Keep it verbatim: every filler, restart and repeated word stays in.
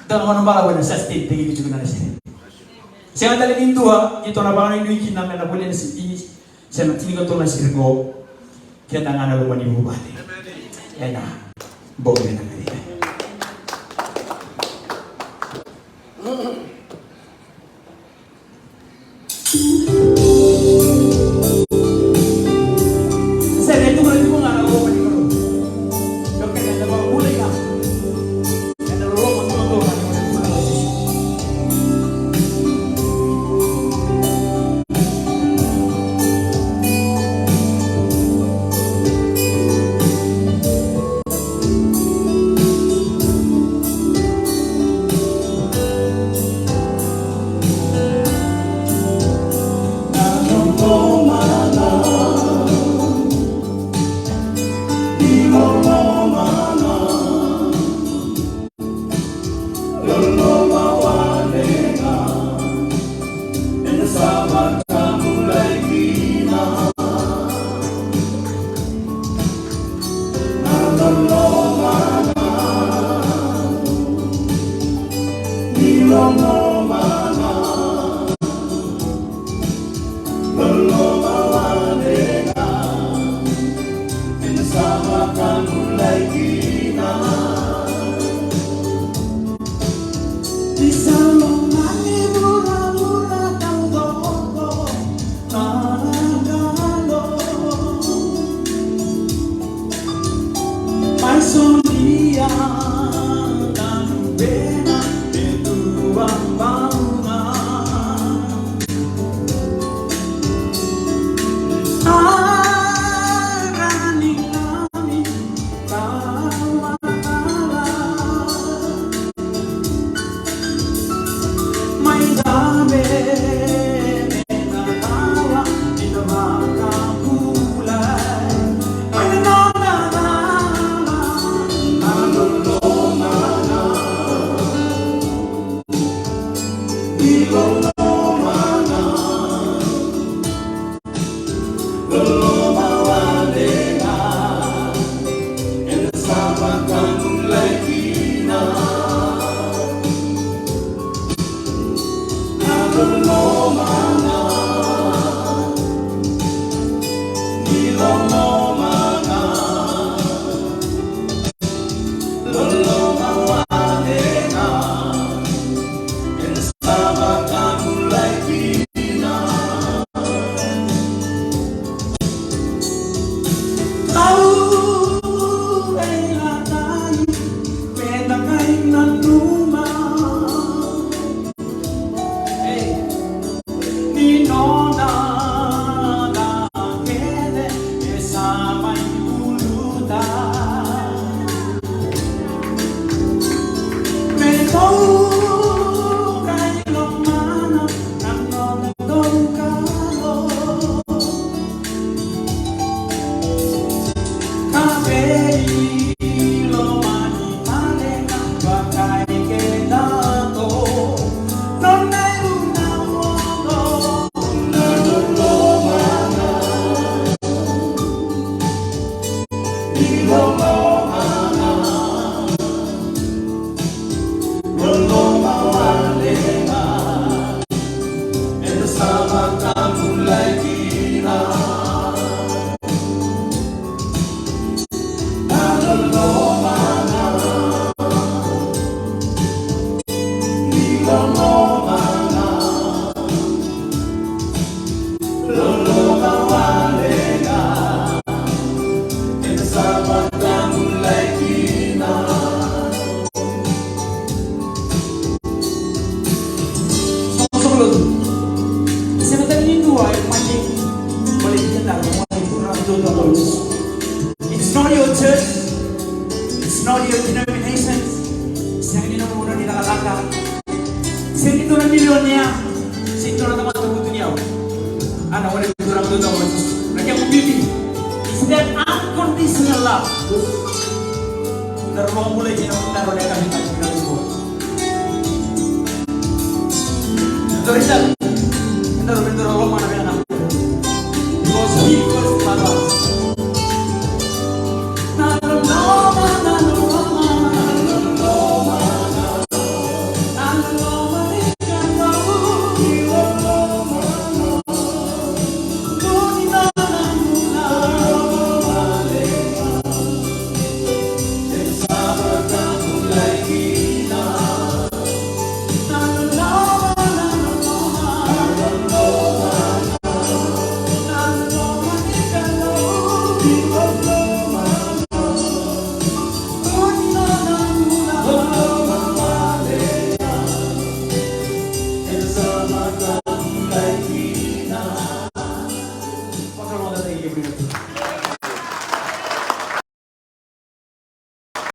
Dua na gauna balavu ena sustain-taki tiko na sere. Sega tale ni dua, keitou na vakanuinui kina me na volia na sitini se na tinikatolu na sere qo. Keda ga na loma ni vuvale. Ena bogi vinaka. It's not your church. It's not your denomination. Sega ni nomu vanua ni cakacaka. Sega ni dua na milionea. Sega ni dua na tamata vutuniyau. Ana wane tu na vutu na vutu. Na kemu bibi. It's that unconditional love. Na rogo bula i kena vutu na rogo na kami kami na vutu.